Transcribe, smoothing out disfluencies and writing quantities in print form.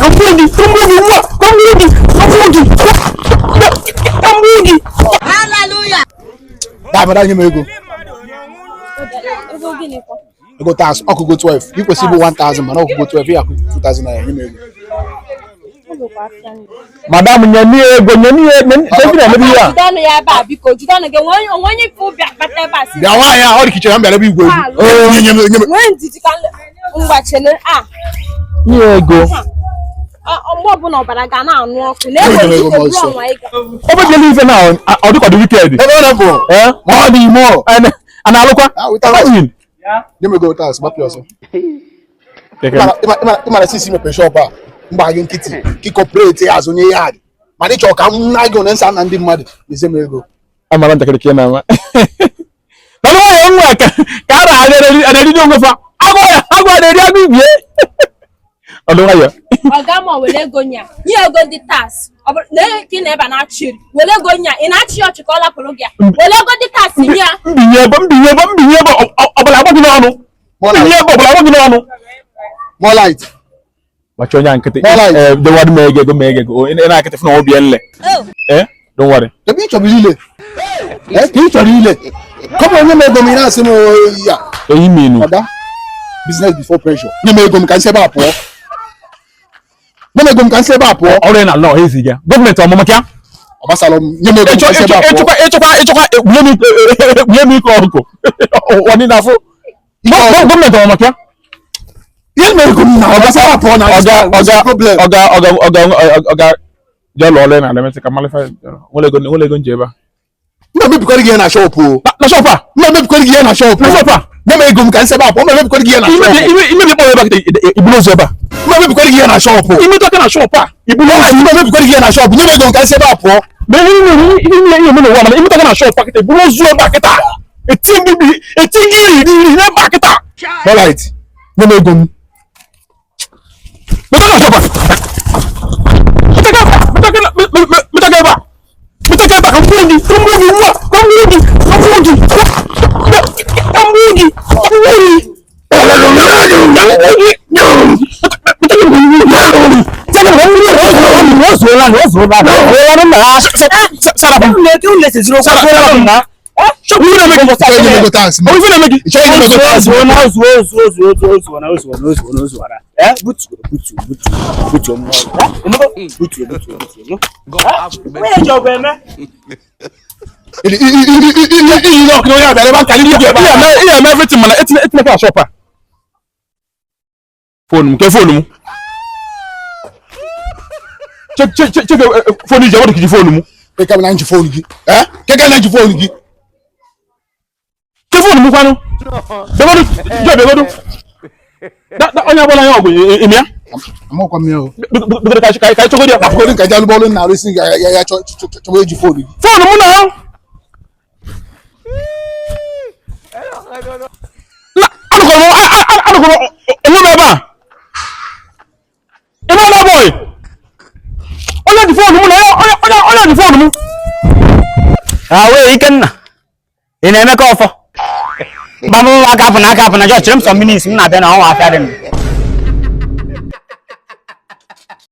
Ka m gbuo gị, ka m gbuo gị ugbu a, ka m gbuo gị, ka m gbuo gị, ka m gbuo gị. Daa mara nye m ego. Ego gịnị kwa? Ego tax ọkụgo 12. Ị kwesịrị ịbụ 1000 mana ọkụgo 12 ya akwụ 2000 naira nye m ego. Ọ bụkwa afịa nri. Madam, nye m ego, nye m ego, nye m ego ihe a. Jide ọnụ ya ebe a biko, jide ọnụ gị, onwe onye ife ụbịa kpata ebe a si. Bịa nwaanyị a ọ dị kichere m bịara ebe igwe egwu. Nye nye m nye m. Nwee ndidi ka ngwa chele a Nye ego. Mgbe ọbụla ọbara ga na-anụ ọkụ na ego Nye m ego ejide m bụrụ ọsọ. ọnwa ị ga. O mebiela ife na ọ dịkwa dị wicked. Ebe ọ na-bụ. Eh? Ma ọ dị ime ọ. A na-alụkwa? Ah, without- Imagine. Nye m ego tax gbapụ ya ọsọ. Ị mara sisi mepe shop a mgba gị nkịtị ka ị kọpụreti ya azụ nye ya adị mana ịchọ ka m na gị one nsa na ndị mmadụ eze m ego. Amara ntakịrị ka ị na-ama. Mana nwanyị nwa ka ka a na-eriri onwe fa. Agụ ya, agụ a na-eri agụ ibie. Ọdụ nwayọ. Ọga ma were ego nya, nye ego ndị tax. Ọ bụrụ na ka ị na-ebe a na-achị eri, were ego nya, ị na-achị ya ọchị ka ọ lapụrụ gị ya. Were ego ndị tax nye ya. Mbinye ego, mbinye ego, mbinye ego, ọbụla agba gị n'ọnụ. Mbinye ego, ọbụla agba gị n'ọnụ. More light. Gbachi onye a nkịtị. More light. Eh, don't worry, mee ego, mee ego. Ị na-akịtị fụ na obi nle. Eh, don't worry. Ebe ị chọrọ ile. Ka ị chọrọ ile. Kọma onye m ego m ị na-asị m ya. Eyi minu. Ọga, business before pressure. Nye m ego m ka m si ebe a pụọ. Nye m ego m ka m si ebe a pụọ. Ọrụ ị na-alụ ọha ezi gị. Gọọmenti ọmụmụ ka ya. Ọ gbasara m nye m ego m ka m si ebe a pụọ. Ịchọkwa ịchọkwa ịchọkwa ekpunye m ike ọkụ. Ụwa niile afụ. Gọọmenti ọmụmụ ka ya. Nye m ego m na ọ gbasara pụọ na Ọga ọga problem. ọga ọga ọga ọga jee lụọ ọrụ ị na-alụ emesị ka mmalị nwere ego nwere ego nji ebe a. M na-emebikwara gị ihe na shop o. Na shop a. M na-emebikwara gị ihe na shop. Na shop a. Nye m ego m ka m si ebe a pụọ. M na-emebikwara gị ihe na shop. Imebi kpọrọ ebe a kịta iburu ozu ebe a. M na-emebikwara gị ihe na shop. Imetụ aka na shop a. Iburu ozu. M na-emebikwara gị ihe na shop. Nye m ego m ka m si ebe a pụọ. Ma ihe ihe ihe ihe eme n'ụwa mana imetụ aka na shop a kịta iburu ozu ebe a kịta. Eti gị eti gị iri iri n'ebe a kịta. More light. Nye m ego m. Metụ aka na shop a. Metụ aka metụ aka ebe a. Metụ aka ebe a ka m gbuo gị ka m gbuo gị ugbu a ka m gbuo gị ka m gbuo gị ka m gbuo gị ka m gbuo gị. Nye m ego tax. Ị chọrọ inye m ego tax. Iyi na ọkụ onye abịara ebe a ka ndị ebe a. Ihe eme everything mana etinye ka shop a. Fonu m ke fonu m. Check check check fonu iji ọbụrụ kiji fonu m. Keke na nji fonu gị. Eh? Keke na nji fonu gị. Ke fonu m kwanụ. Begodu, jọ begodu. Da onye agbala ya ọgwụ ime ya. Amakwa m ya o. Begodu ka ka chọgodi ya. Afụgodu nka ji alụbọọlụ na arụsị ya ya ya chọba eji fonu gị. Fonu m na ya. Anụkọrọ anụkọrọ onwe m ebe a. Ị nọ na boy. Onye ji fonu m na onye onye onye ji fonu m. Awe Ikenna, ị na-eme ka ọfọ? Mba m aka apụ na aka apụ na jọọ chere m some minutes m na-abịa na ọnwa afịa dị m.